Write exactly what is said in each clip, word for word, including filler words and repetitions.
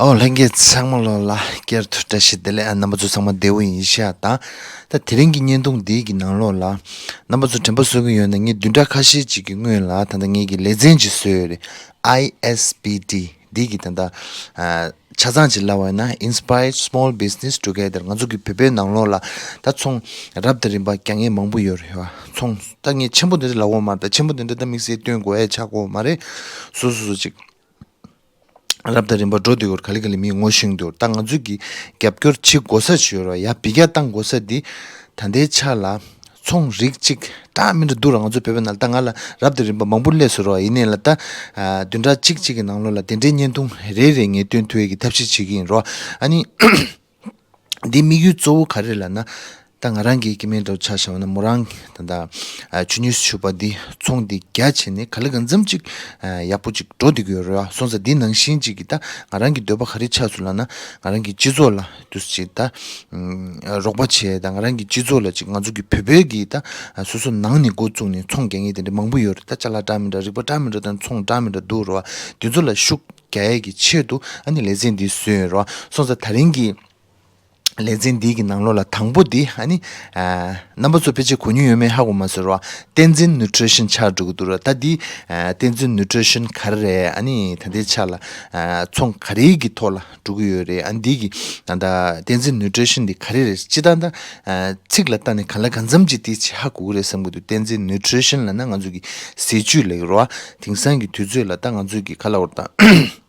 ཨོ་ལྷན་རྒྱས་ཚང་མ་ལོ་ལ་བསྐྱར་དུ་བཀྲ་ཤིས་བདེ་ལེགས། ཨ་རྣམ་པ་ཚོ་ཚང་མ་བདེ་པོ་ཡིན་ཤག་དང་། ད་དེ་རིང་གི་བརྙན་ཐུང་འདི་གི་ནང་ལོགས་ལ་རྣམ་པ་ཚོ་དྲན་པ་གསོ་གི་ཡོད་ན། ངས་བདུན་ཕྲག་ཁ་ཤས་ཅིག་གི་སྔོན་ལ་ད་ལྟ་ངེད་ཀྱི་ལེ་ཚན་ཅིག་བཟོས་ཡོད་རེད། ཨའི་ཨེས་པི་ཌི་འདི་གི་ད་ལྟ་ཨ་ཆ་ཚང་ཅིག་ལབ་པ་ཡིན་ན། Inspire Small Business Together། ང་ཚོ་གི་བོད་པའི་ནང་ལོགས་ལ་ད་ཚོང་རབ་དང་རིམ་པ་རྒྱག་མཁན་མང་པོ་ཡོད་རེད་བ། ཚོང་ད་ངས་ཆེན་པོ་འདི་འདྲ་ལབ་ཡོད་མ་རེད། ད་ཆེན་པོ་འདི་འདྲ་ད་དམིགས་བསལ་སྟོན་དགོས་ཡ་ཆགས་ཀྱི་ཡོད་མ་རེད། སོ་སོ་སོ་ཅིག་རབ་དང་རིམ་པ་འགྲོ་སྡོད་ཀྱི་ཡོད་རེད། ག་ལེ་ག་ལེ་མིས་ངོ་ཤེས་ཀྱི་འདུག་ད་ང་ཚོས་ཀྱི་རྒྱབ་སྐྱོར་བྱེད་དགོས་ས་ཅིག་ཡོད་རེད་བ། ཡ་འབུད་རྒྱག་བཏང་དགོས་ས་འདི་ད་ལྟའི་ཆ་ལ་ཚོང་རིགས་གཅིག་འདྲ་མི་འདྲ་འདུག་ར། ང་ཚོ་བོད་པའི་ནང་ལ་ད་ང་ལ་རབ་དང་རིམ་པ་མང་པོ་སླེབས་སོང་ར་བ། ཡིན་ནའི་ལ་ད་ཨ་བདུན་ཕྲག་གཅིག་གཅིག་གི་ནང་ལོགས་ལ་དེ་འདྲའི་བརྙན་ཐུང་རེ་རེ་ངས་སྟོན་ཐུབ་ཡས་ཀྱི་ཐབས་ཤེས་བྱེད་ཀྱི་ཡིན་ར་བ། ཨ་ནི་འདིའི་དམིགས་ཡུལ་གཙོ་བོ་ག་རེ་ལབ་ན། ད་ང་རང་གི་སྐྱེ་དམན་འདྲ་བོ་ཆ་བཞག་པ་ན། མོ་རང་ད་ལྟ་ཨ་ཆུ་སྣོད་ཕྱུ་པ་འདི་ཚོང་འདི་རྒྱ་ཆེ་ནས་ག་ལེ་གང་འཚམ་ཅིག་ཨ་ཡག་པོ་ཅིག་འགྲོ་བསྡད་ཀྱི་ཡོད་རེད་བ། སོང་ཙང་འདི་ནང་བཞིན་ཅིག་གི་ད་ང་རང་གི་འདོད་པ་ག་རེ་ཆགས་སོང་ལབ་ན། ང་རང་གི་སྤྱི་ཚོགས་ལ་དུས་ཅིག་ད་ཨ་རོགས་པ་བྱས། ད་ང་རང་གི་སྤྱི་ཚོགས་ལ་ཅིག་ང་ཚོ་གི་བོད་པའི་གི་ད་ཨ་སོ་སོ་ནང་ནས་འགོ་བཙུགས་ནས་ཚོང་རྒྱག་མཁན་དེ་འདྲ་མང་པོ་ཡོད་རེད། ད་ཅ་ལག་འདྲ་མི་འདྲ་རིག་པ་འདྲ་མི་འདྲ་དང་ཚོང་འདྲ་མི་འདྲ་འདུག་རེད་བ། དེ་ཚོ་ལ་ཤུགས་རྒྱག་ཡས་ཀྱི་ཆེད་དུ་ཨ་ནི་ལེ་ཚན་འདི་བཟོས་ཡོད་རེད་བ། སོང་ཙང་ད་རིང་གི་ལེ་ཚན་འདི་གི་ནང་ལོགས་ལ་དང་པོ་འདི་ཨ་ནི་ཨ་རྣམ་པ་ཚོ་ཕལ་ཆེར་གོ་མྱོང་ཡོད་མེད་ཧ་གོ་མ་སོང་ར་བ། བསྟན་འཛིན་ནུ་ཊི་རི་ཤན་ཆགས་འགྲོ་གི་འདུག་ར། ད་འདི་ཨ་བསྟན་འཛིན་ནུ་ཊི་རི་ཤན་ག་རེ་རེད། ཨ་ནི་ད་ལྟའི་ཆ་ལ་ཨ་ཚོང་ག་རེ་གི་ཐོག་ལ་འགྲོ་གི་ཡོད་རེད། ཨ་འདི་གི་ད་ལྟ་བསྟན་འཛིན་ནུ་ཊི་རི་ཤན་འདི་ག་རེ་རེད། སྤྱིར་བཏང་ད་ཨ་ཚིག་ལ་བལྟས་ནས་གང་ལ་གང་འཚམ་ཅིག་དེ་ཅིག་ཧ་གོ་གི་རེད་བསམ་གི་འདུག་བསྟན་འཛིན་ནུ་ཊི་རི་ཤན་ལབ་ན་ང་ཚོ་གི་ཟས་བཅུད་ལབ་ཀྱི་རེད་བ། དེང་སང་གི་དུས་ཚོད་ལ་ད་ང་ཚོ་གི་ག་ལབ་དགོས་རེད་ད།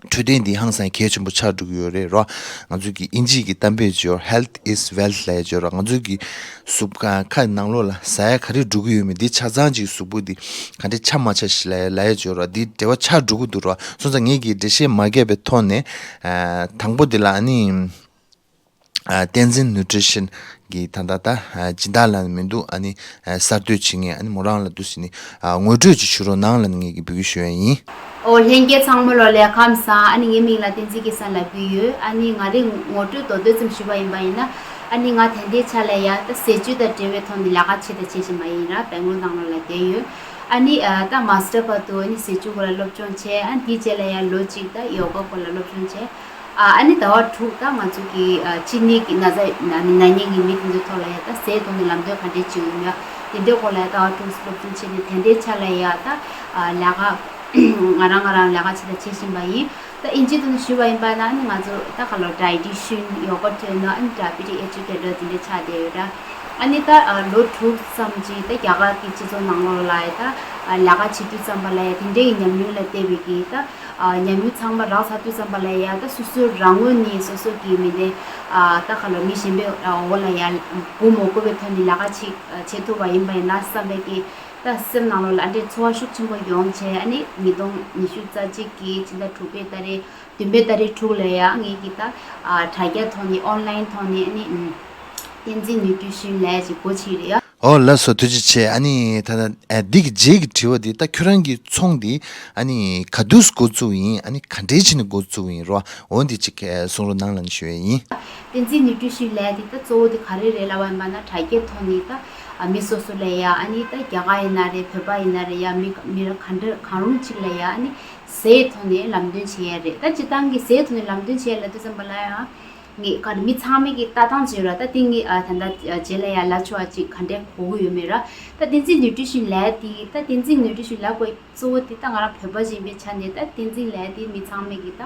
འཕྲོད་བསྟེན་འདི་ཧང་སང་གལ་ཆེན་པོ་ཆགས་འགྲོ་གི་ཡོད་རེད་རོ། ང་ཚོ་གི་ཨིན་ཇི་གི་གཏམ་དཔེ་ཅིག་ཡོད། Health is wealth ལབ་ཡ་ཅིག་ཡོད་རོ། ང་ཚོ་གི་གཟུགས་ཁ་ནང་ལོགས་ལ་ཟ་ཡ་ག་རེ་འགྲོ་གི་ཡོད་མེད་འདི་ཆ་ཚང་ཅིག་གཟུགས་པོ་འདི་ག་འདྲ་ཆགས་མ་ཆགས་ཤིག་ལབ་ཡ་ལབ་ཡ་ཅིག་ཡོད་རོ། འདི་འབྲེལ་བ་ཆགས་འགྲོ་གི་འདུག་རོ། སོང་ཙང་ངེད་ཀྱིས་འགྲེལ་བཤད་མ་བརྒྱབ་པའི་ཐོག་ནས་ཨ་དང་པོ་འདི་ལ་ཨ་ནི། ཨ་བསྟན་འཛིན་ནུ་ཊི་རི་ཤན་གྱི་ད་ལྟ་ད་ཨ་སྦྱིན་བདག་ལབ་ནི་མི་འདུག་ཨ་ནི་ཨ་གསར་གཏོད་བྱེད་མཁན་ཨ་ནི་མོ་རང་ལ་འདུག་ཟེར་ནི་ཨ་ངོ་སྤྲོད་ཅིག་ཞུ་རོགས་གནང་ལབ་ནི་ངེད་ཀྱིས་འབོད་སྐུལ་ཞུ་ཡ་ཡིན། ཨོ་ལྷན་རྒྱས་ཚང་མ་ལོ་ལེགས་ཁམས་བཟང་། ཨ་ནི་ངའི་མིང་ལ་བསྟན་འཛིན་སྐལ་བཟང་ལབ་ཀྱི་ཡོད། ཨ་ནི་ང་རང་ངོ་སྤྲོད་མདོར་བསྡུས་ཙམ་ཞུས་པ་ཡིན་ན། ཨ་ནི་ང་ད་ལྟའི་ཆ་ལ་ཡ་ད་ཟས་བཅུད་དང་འབྲེལ་བའི་ཐོག་ནས་ལས་ཀ་བྱེད་དང་བྱེད་བཞིན་པ་ཡིན་ར། སྦེང་ལོར་ནང་ལོགས་ལ་བསྡད་ཡོད། ཨ་ནི་ཨ་ད་མཱ་སི་ཊར་བར་དུ་ཨ་ནི་ཟས་བཅུད་སྐོར་ལ་སློབ་སྦྱོང་བྱས། ཨ་ནི་དེའི་རྗེས་ལ་ཡ་ལོ་གཅིག་ད་ཡོ་ག་སྐོར་ལ་སློབ་སྦྱོང་བྱས། ཨ་ཨ་ནི་ཟླ་བ་དྲུག་ད་ང་ཚོ་གི་ཨ་གཅིན་སྙི་གི་ན་ཚ་ན་ན་མཁན་གྱི་མི་དེ་ཚོའི་ཐོག་ལ་ཡ་ད་ཟས་ཐོག་ནས་ལམ་སྟོན་ག་འདྲས་བྱེད་ཡོད་མེད་དེ་འདྲའི་སྐོར་ལ་ཡ་ཟླ་བ་དྲུག་སློབ་སྦྱོང་བྱས་ནས་དེ་འདྲའི་ཆ་ལ་ཡ་ད་ཨ་ལས་ཀ་ང་རང་ང་རང་ལས་ཀ་བྱེད་དང་བྱེད་བཞིན་པ་ཡིན། ད་ཨིན་ཇི་ཐོག་ནས་ཞུས་པ་ཡིན་པ་ན་ཨ་ནི་ང་ཚོ་ད་ག་ལོ་ཌའི་ཊི་ཤན་ཡོ་ག་ཊི་རེ་ནར་ཨ་ནི་ཌའི་བེ་ཊིག་ཨེ་ཌུ་ཀེ་ཊར་དེ་འདྲའི་ཆགས་བསྡད་ཡོད་ར། ཨ་ནི་ད་ཨ་ལོ་དྲུག་ཙམ་ཅིག་ད་རྒྱ་གར་གྱི་སྤྱི་ཚོགས་ནང་ལོགས་ལ་ཡ་ད་ཨ་ལས་ཀ་བྱེད་དུས་ཙམ་པ་ལ་ཡ་དེ་འདྲའི་ཉམས་མྱོང་ལ་བལྟས་པའི་གི་ད་ཨ་ཉམས་མྱོང་ཚང་མ་རག་ཚར་དུས་ཙམ་པ་ལ་ཡ་ད་སོ་སོའི་རང་ངོས་ནས་སོ་སོ་གི་མི་སྡེ་ཨ་ད་ག་ལོ་མི་གཞན་པའི་འོག་ལ་ཡ་སྒུག་མ་དགོས་པའི་ཐོག་ནས་ལས་ཀ་ཅིག་བྱེད་ཐུབ་པ་ཡིན་པ་ཡིན་ན་བསམ་པའི་གི་ད་སེམས་ནང་ལོགས་ལ་ཨ་འདྲའི་ཚོར་བ་ཤུགས་ཆེན་པོ་ཡོང་བྱས། ཨ་ནི་ཉིས་སྟོང་ཉི་ཤུ་རྩ་གཅིག་གི་ཕྱི་ཟླ་དྲུག་པའི་ཏ་རིག་བདུན་པའི་ཏ་རིག་དྲུག་ལ་ཡ་ངེད་ཀྱིས་ད་ཨ་དྲ་རྒྱ་ཐོག་ནས་ཨོན་ལའིན་ཐོག་ནས་ཨ་ནི་ཨུམ། བསྟན་འཛིན་ནུས་རྒྱུ་ཤུན་ལས་ཅིག་སྒོ་ཕྱེ་རེད་ཡ། ཨོ་ལགས་སོ། ཐུགས་རྗེ་ཆེ། ཨ་ནི་ད་ལྟ་ཨ་འདི་གི་རྗེས་ཀྱི་དྲི་བ་འདི། ད་ཁྱོད་རང་གི་ཚོང་འདི་ཨ་ནི་ག་དུས་འགོ་བཙུགས་ཡིན། ཨ་ནི་ག་འདྲས་བྱས་ནས་འགོ་བཙུགས་ཡིན་རོ། འོ་འདི་ཅིག་གསུང་རོགས་གནང་ལབ་ནས་ཞུ་ཡ་ཡིན། བསྟན་འཛིན་ནུས་རྒྱུ་ཤུན་ལས་འདི་ད་གཙོ་བོ་འདི་ག་རེ་རེད་ལབ་པ་ཡིན་པ་ན། དྲ་རྒྱའི་ཐོག་ནས་ད་ཨ་མི་སོ་སོ་ལ་ཡ་ཨ་ནི་ད་རྒྱ་གར་ཡིན་ན་རེད། བོད་པ་ཡིན་ན་རེད་ཡ། མི་མི་ར་ག་འདྲ་གང་རུང་ཅིག་ལ་ཡ་ཨ་ནི་ཟས་ཐོག་ནས་ལམ་སྟོན་བྱེད་ཡ་རེད། ད་སྤྱིར་བཏང་གི་ཟས་ཐོག་ནས་ལམ་སྟོན་བྱེད་ཡ་ལབ་དུས་ཙམ་པ་ལ་ཡ། ངས་ག་རེ་མི་ཚང་མས་ཀྱི་ལྟ་སྟངས་བྱས་ར། ད་དེ་ངས་ཨ་ད་ལྟ་རྗེས་ལ་ཡ་ལབ་ཆོག་པ་ཅིག་ག་འདྲས་གོ་གི་ཡོད་མེད་ར། ད་བསྟན་འཛིན་ནུས་རྒྱུ་ཤུན་ལས་དེ་ད་བསྟན་འཛིན་ནུས་རྒྱུ་ཤུན་ལབ་དགོས་གཙོ་བོ་དེ་ད་ང་རང་བོད་པ་ཞིག་ཡིན་པའི་ཆ་ནས། ད་བསྟན་འཛིན་ལབ་དེ་མི་ཚང་མས་ཀྱི་ད་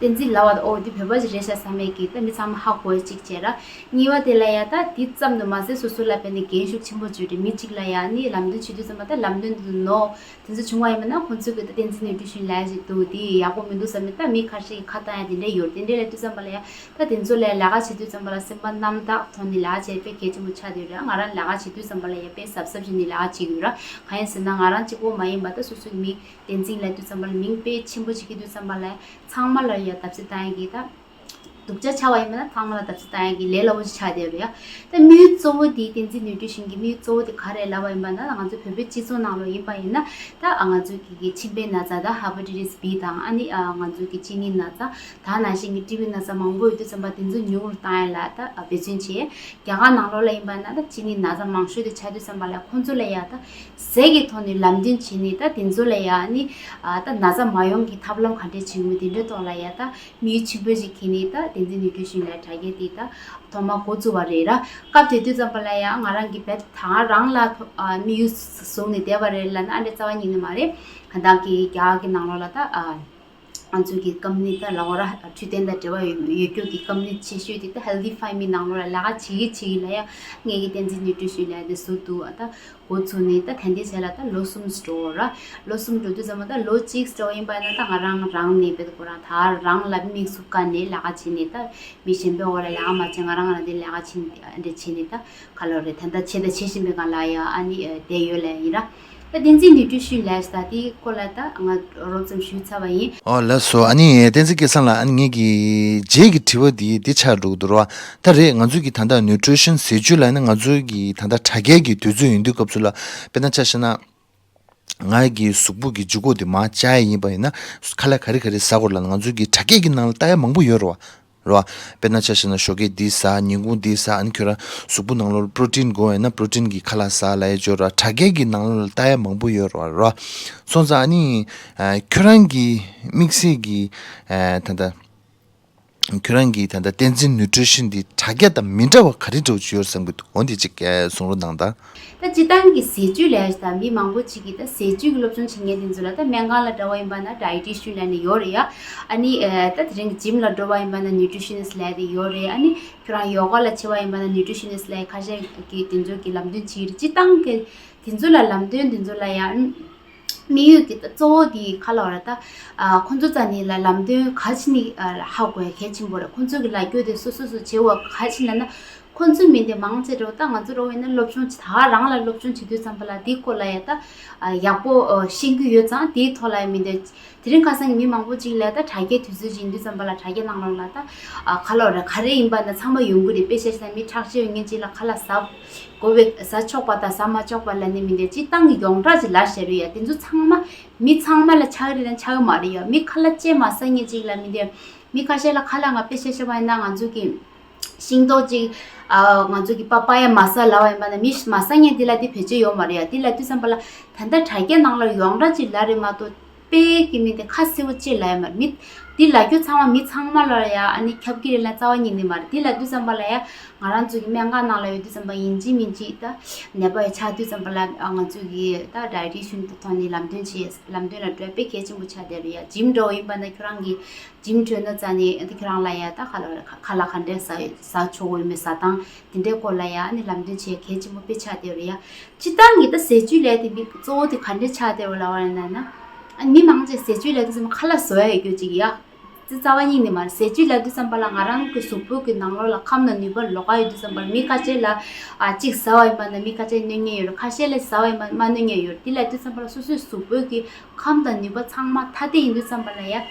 བསྟན་འཛིན་ལབ་པ་ད་ཨོ་དེ་བོད་པ་ཞིག་རེད་ཤག་བསམ་མས་ཀྱི་ད་མི་ཚང་མ་ཧ་གོ་ཡ་ཅིག་བྱས་ར། གཉིས་པ་དེ་ལ་ཡ་ད་དེ་ཙམ་དུ་མ་ཟད་སོ་སོ་ལ་དཔེར་ན་འགན་ཤུགས་ཆེན་པོ་བརྗོད་རེད། མི་གཅིག་ལ་ཡ་ནི་ལམ་སྟོན་བྱེད་དུས་ཙམ་པ་ད་ལམ་སྟོན་དུ་ནོ། དེ་ཚོ་བྱུང་བ་ཡིན་པ་ན་ཁོང་ཚོས་གི་ད་བསྟན་འཛིན་ནུས་རྒྱུ་ཤུན་ལབ་ཞིག་འདུག་དེ་ཡག་པོ་མི་འདུག་བསམ་ནས་ད་མི་ཁ་ཤས་ཀྱིས་ཁ་བཏང་ཡ་དེ་འདྲ་ཡོད། དེ་འདྲ་ལབ་དུས་ཙམ་པ་ལ་ཡ་ད་དེ་ཚོ་ལ་ལས་ཀ་བྱེད་དུས་ཙམ་པ་ལ་སེམས་པ་རྣམ་དག་ཐོག་ནས་ལས་ཀ་བྱེད་དཔེ་གལ་ཆེན་པོ་ཆགས་བསྡད་ཡོད་རེད། ང་རང་ལས་ཀ་བྱེད་དུས་ཙམ་པ་ལ་ཡ་དཔེ་གཟབ་གཟབ་བྱས་ནས་ལས་ཀ་བྱེད་ཀྱི་ཡོད་ར། གང་ཡིན་ཟེར་ན་ང་རང་གཅིག་པོ་མ་ཡིན་པ་ད་སོ་སོའི་མི་བསྟན་འཛིན་ལབ་དུས་ཙམ་པ་ལ་མིང་དཔེ་ཆེན་པོ་ཅིག་འཁྱེར་དུས་ཙམ་པ་ལ་ཚང་མ་ལ་ཡ་བརྡབ་གསིག་བཏང་ཡ་གི་ད། སྡུག་ཅག་ཆགས་པ་ཡིན་པ་ན་ཚང་མ་ལ་བརྡབ་གསིག་བཏང་ཡག་གི་ལས་སླ་པོ་ཞིག་ཆགས་བསྡད་ཡོད་རེད་ཡ། ད་དམིགས་ཡུལ་གཙོ་བོ་དེ་བསྟན་འཛིན་ནིའུ་ཊི་རི་ཤན་གྱི་དམིགས་ཡུལ་གཙོ་བོ་དེ་ག་རེ་ལབ་པ་ཡིན་པ་ན། ད་ང་ཚོའི་བོད་པའི་སྤྱི་ཚོགས་ནང་ལོགས་ཡིན་པ་ཡིན་ན། ད་ང་ཚོའི་གི་གི་མཆིན་པའི་ན་ཚ་དང་ཧེ་པ་ཊའི་ཊི་སི་བྷི་དང་། ཨ་ནི་ང་ཚོའི་གི་གཅིན་སྙི་ན་ཚ་དང་ནང་བཞིན་གྱི་ཊི་བྷི་ན་ཚ་མང་པོ་ཡོད་དུས་ཙམ་པ་དེ་ཚོ་ཉུང་རུ་བཏང་ཡ་ལ་ད་འབད་བརྩོན་བྱས། རྒྱ་གར་ནང་ལོགས་ལ་ཡིན་པ་ན་ད་གཅིན་སྙི་ན་ཚ་མང་ཤོས་དེ་ཆགས་དུས་ཙམ་པ་ལ་ཁོང་ཚོ་ལ་ཡ་ད་ཟས་ཀྱི་ཐོག་ནས་ལམ་སྟོན་བྱས་ནས། ད་དེ་ཚོ་ལ་ཡ་ཨ་ནི་ད་ན་ཚ་མ་ཡོང་གི་ཐབས་ལམ་ག་འདྲས་བྱེད་དགོས་མིན་དེ་འདྲའི་ཐོག་ལ་ཡ་ད་དམིགས་ཡུལ་ཆེན་པོ་ཞིག་གིས་ནི་ད་བསྟན་འཛིན་ནིའུ་ཊི་རི་ཤན་ལ་དྲ་རྒྱ་དེ་ད་ཐོག་མ་འགོ་བཙུགས་པ་རེད་ར། སྐབས་དེ་དུས་ཙམ་པ་ལ་ཡང་ང་རང་གི་བེད་ཐང་རང་ལ་ཐོ་ཨ་དམིགས་ཡུལ་བཟུང་ནས་བསྡད་པ་རེད་ལབ་ན་ཨ་འདྲ་རྩ་བ་ཉིད་ནས་མ་རེད། ད་ལྟ་གི་རྒྱ་གར་གྱི་ནང་ལོགས་ལ་ད་ཨ་ང་ཚོའི་གི་ཀམ་པ་ནི་ད་ལབ་དགོས་ར། འཕྲོད་བསྟེན་དང་འབྲེལ་བ་ཡོད་ཡོད་རྒྱུ་གི་ཀམ་པ་ནི་ཆེ་ཤོས་དེ་ད་ཧེལ་ཐི་ཕ་ཡི་མི་ནང་ལོགས་ལ་ལས་ཀ་བྱེད་ཀྱི་བྱེད་ཀྱི་ལ་ཡ། ངས་ཀྱི་བསྟན་འཛིན་ནིའུ་ཊི་རི་ཤན་ལབ་ཡ་དེ་བཟོ་འདུག་ཨ་ད། འགོ་ཚུགས་ནས་ད་ད་ལྟའི་ཆ་ལ་ད་ལོ་གསུམ་འགྲོ་ར། ལོ་གསུམ་འགྲོ་དུས་ཙམ་པ་ད་ལོ་གཅིག་འགྲོ་ཡིན་པ་ན་ད་ང་རང་རང་ནས་བེད་ཁོ་རང་ད་རང་ལ་དམིགས་སུ་བཀར་ནས་ལས་ཀ་བྱས་ནས། ད་མི་གཞན་པའི་འོག་ལ་ལས་ཀ་མ་བྱས་ང་རང་ང་རང་དེ་ལས་ཀ་བྱས་ནས་འདྲ་བྱས་ནས་ད་ག་ལོ་རེད། ད་ད་བྱས་ད་བྱེད་བཞིན་པའི་སྒང་ལ་ཡ་ཨ་ནི་བསྡད་ཡོད་ལ་ཡིན་ར། ད་བསྟན་འཛིན་ནིའུ་ཊི་རི་ཤན་ལབ་ཡ་ད་དེའི་སྐོར་ལ་ད་ང་རོབ་ཙམ་ཞུས་ཚར་བ་ཡིན། ཨོ་ལགས་སོ། ཨ་ནི་བསྟན་འཛིན་སྐལ་བཟང་ལགས། ཨ་ནི་ངེད་ཀྱི་རྗེས་ཀྱི་དྲི་བ་འདི་འདི་ཆགས་འགྲོ་གི་འདུག་ར། ད་རེད། ང་ཚོས་ཀྱི་ད་ལྟ་ནིའུ་ཊི་རི་ཤན་ཟས་བཅུད་ལབ་ན་ང་ཚོས་ཀྱི་ད་ལྟ་དྲ་རྒྱའི་གི་དུས་ཚོད་ཡིན་དུས་སྐབས་སུ་ལ། དཔེར་ན་ཆ་བཞག་ན། ང་གི་གཟུགས་པོ་གི་ལྗིད་ཁོག་དེ་མར་བཅག་ཡ་ཡིན་པ་ཡིན་ན། ཁ་ལག་ག་རེ་ག་རེ་ཟ་དགོས་ལབ་ན། ང་ཚོས་ཀྱི་དྲ་རྒྱའི་གི་ནང་ལ་ལྟ་ཡ་མང་པོ་ཡོད་རེད་བ། རེད་བ། དཔེར་ན་ཆ་བཞག་ན་ཞོགས་ཀས་འདི་ཟ། ཉིན་གུང་འདི་ཟ། ཨ་ནི་ཁྱོད་རང་གཟུགས་པོ་ནང་ལོགས་པྲོ་ཊིན་དགོས་ཡོད་ན་པྲོ་ཊིན་གྱི་ཁ་ལག་ཟ་ལབ་ཡ་ཅིག་ཡོད་རེད་བ། དྲ་རྒྱའི་གི་ནང་ལོགས་ལ་ལྟ་ཡ་མང་པོ་ཡོད་རེད་བ། རེད་བ། སོང་ཙང་ཨ་ནི་ཨ་ཁྱོད་རང་གི་དམིགས་བསལ་གྱི་ཨ་ད་ལྟ་ཁྱོད་རང་གི་ད་ལྟ་བསྟན་འཛིན་ནིའུ་ཊི་རི་ཤན་འདི་དྲ་རྒྱ་དང་མི་འདྲ་བ་ག་རེ་འདྲ་བོ་ཅིག་ཡོད་བསམ་གྱི་འདུག་འོ་འདི་ཅིག་གསུང་རོགས་གནང་དང་། ད་སྤྱིར་བཏང་གི་ཟས་བཅུད་ལབ་ཡ་ཞིག་ད་མི་མང་པོ་ཅིག་གིས་ད་ཟས་བཅུད་ཀྱི་སློབ་སྦྱོང་བྱེད་མཁན་དེ་ཚོ་ལ། ད་སྨན་ཁང་ལ་འགྲོ་བ་ཡིན་པ་ན་ཌའི་ཊི་ཤན་ལབ་ནས་ཡོད་རེད་ཡ། ཨ་ནི་ཨེ་ད་དེ་རིང་ཇིམ་ལ་འགྲོ་བ་ཡིན་པ་ན་ནིའུ་ཊི་རི་ཤ་ནི་སི་ཊི་ལབ་ཡ་དེ་ཡོད་རེད། ཨ་ནི་ཁྱོད་རང་ཡོ་ག་ལ་བྱེད་པ་ཡིན་པ་ན་ནིའུ་ཊི་རི་ཤ་ནི་སི་ཊི་ལབ་ཡ་ཁ་ཤས་ཀྱིས་དེ་ཚོ་གི་ལམ་སྟོན་བྱེད་ཀྱི་རེད། སྤྱིར་བཏང་གི་དེ་ཚོ་ལ་ལམ་སྟོན་དེ་ཚོ་ལ་ཡ་དམིགས་ཡུལ་དེ་ད་གཙོ་བོ་དེ་ག་ལབ་ར། ད་ཨ་ཁོང་ཚོ་རྩ་ནས་ལ་ལམ་སྟོན་ག་ཅི་ནས་ཨ་ཧ་གོ་ཡ་གལ་ཆེན་པོ་རེད། ཁོང་ཚོ་གི་ལབ་རྒྱུ་དེ་སོ་སོ་སོ་བྱེད་དགོས་ག་ཅི་ལབ་ན། ཁོང་ཚོ་མི་འདི་མང་ཆེ་འགྲོ་ད་ང་ཚོ་འགྲོ་བ་ཡིན་ན་སློབ་སྦྱོང་ད་རང་ལ་སློབ་སྦྱོང་བྱེད་དུས་ཙམ་པ་ལ་དེའི་སྐོར་ལ་ཡ་ད་ཨ་ཡག་པོ་ཨ་ཤེས་ཀྱི་ཡོད་ཙང་། དེའི་ཐོག་ལ་ཡ་མི་འདི་དེ་རིང་ཁ་སང་གི་མི་མང་པོ་ཅིག་ལ་ད་དྲ་རྒྱའི་དུས་ཚོད་ཅིག་ཡིན་དུས་ཙམ་པ་ལ་དྲ་རྒྱའི་ནང་ལོགས་ལ་ད་ཨ་ག་ལབ་ར་ག་རེ་ཡིན་པ་ན་ཚང་མ་ཡོང་གི་རེད། དཔེ་བཤད་ན་མི་ཁྲག་ཤེད་ཡོད་མཁན་ཅིག་ལ་ཁ་ལག་ཟ་དགོས་པའི་ཟ་ཆོག་པ་དང་ཟ་མ་ཆོག་པ་ལབ་ནས་མི་འདི་སྤྱིར་བཏང་གི་ཡོངས་གྲགས་ཅིག་ལབ་བཞག་རེད་ཡ། དེ་ཚོ་ཚང་མ་མི་ཚང་མ་ལ་ཆགས་རེད་ན་ཆགས་མ་རེད་ཡ། མི་ཁ་ལག་ཅིག་མ་ཟ་མཁན་ཅིག་ལ་མི་འདི་མི་ཁ་ཤས་ལ་ཁ་ལག་ང་དཔེ་བཤད་བཤད་པ་ཡིན་ན་ང་ཚོ་གི་ཤིང་ཏོག་ཅིག་ཨ་ང་ཚོ་གི་པ་པ་ཡ་མ་ཟ་ལབ་པ་ཡིན་པ་ན་མི་མ་ཟ་མཁན་དེ་ལ་དེ་བེད་སྤྱོད་ཡོད་མ་རེད་ཡ། དེ་ལབ་དུས་ཙམ་པ་ལ་ད་ལྟ་དྲ་རྒྱའི་ནང་ལ་ཡོངས་གྲགས་ཅིག་ལབ་རེད་མ་གཏོགས་དཔེ་གི་མི་དེ་ཁ་གསལ་པོ་ཅིག་ལབ་ཡ་མ་རེད། མི་དེ་ལབ་རྒྱུ་ཚང་མ་མི་ཚང་མ་ལ་ཡ་ཨ་ནི་ཁྱབ་ཀྱི་རེད་ལབ་རྩ་བ་ཉིད་ནས་མ་རེད། དེ་ལབ་དུས་ཙམ་པ་ལ་ཡ་ང་རང་ཚོ་གི་སྨན་ཁང་ནང་ལ་ཡོད་དུས་ཙམ་པ་ཡིན་གཅིག་མིན་གཅིག་ད་ནད་པ་ཆགས་དུས་ཙམ་པ་ལ་ང་ཚོ་གི་ད་ཌའི་ཊི་ཤན་དེ་ཐོག་ནས་ལམ་སྟོན་བྱེད། ལམ་སྟོན་ལ་འགྲོ་དཔེ་གལ་ཆེན་པོ་ཆགས་བསྡད་རེད་ཡ། ཇིམ་འགྲོ་ཡིན་པ་ན་ཁྱོད་རང་གི་ཇིམ་གྲོལ་ན་རྩ་ནས་ཁྱོད་རང་ལ་ཡ་ད་ཁ་ལག་ཁ་ལག་ག་འདྲས་ཟ་ཟ་ཆོག་གི་ཡོད་མེད་ཟ་སྟངས་དེ་འདྲའི་སྐོར་ལ་ཡ་ཨ་ནི་ལམ་སྟོན་བྱེད་གལ་ཆེན་པོ་དཔེ་ཆགས་བསྡད་རེད་ཡ། སྤྱིར་བཏང་གི་ད་ཟས་བཅུད་ལབ་དེ་མི་གཙོ་བོ་དེ་ག་འདྲས་ཆགས་བསྡད་རེད་ལབ་པ་ཡིན་ན། ཨ་མི་མང་ཆེ་ཟས་བཅུད་ལབ་དུས་ཙམ་པ་ཁ་ལག་ཟ་ཡ་ཡོད་རྒྱུ་ཅིག་ཡ། རྩ་བ་ཉིད་ནས་མ་རེད། ཟས་བཅུད་ལབ་དུས་ཙམ་པ་ལ་ང་རང་གི་གཟུགས་པོ་གི་ནང་ལོགས་ལ་ཁམས་དང་ནུས་པ་ལོགས་ཀ་ཡོད་དུས་ཙམ་པ་ལ་མི་ཁ་ཤས་ལ་ཨ་གཅིག་ཟ་བ་ཡིན་པ་ན་མི་ཁ་ཤས་གནོད་ཉེན་ཡོད་རེད། ཁ་ཤས་ལ་ཟ་བ་ཡིན་པ་མ་གནོད་ཉེན་ཡོད་རེད། དེ་ལབ་དུས་ཙམ་པ་ལ་སོ་སོའི་གཟུགས་པོ་གི་ཁམས་དང་ནུས་པ་ཚང་མ་ཐ་དད་ཡིན་དུས་ཙམ་པ་ལ་ཡ།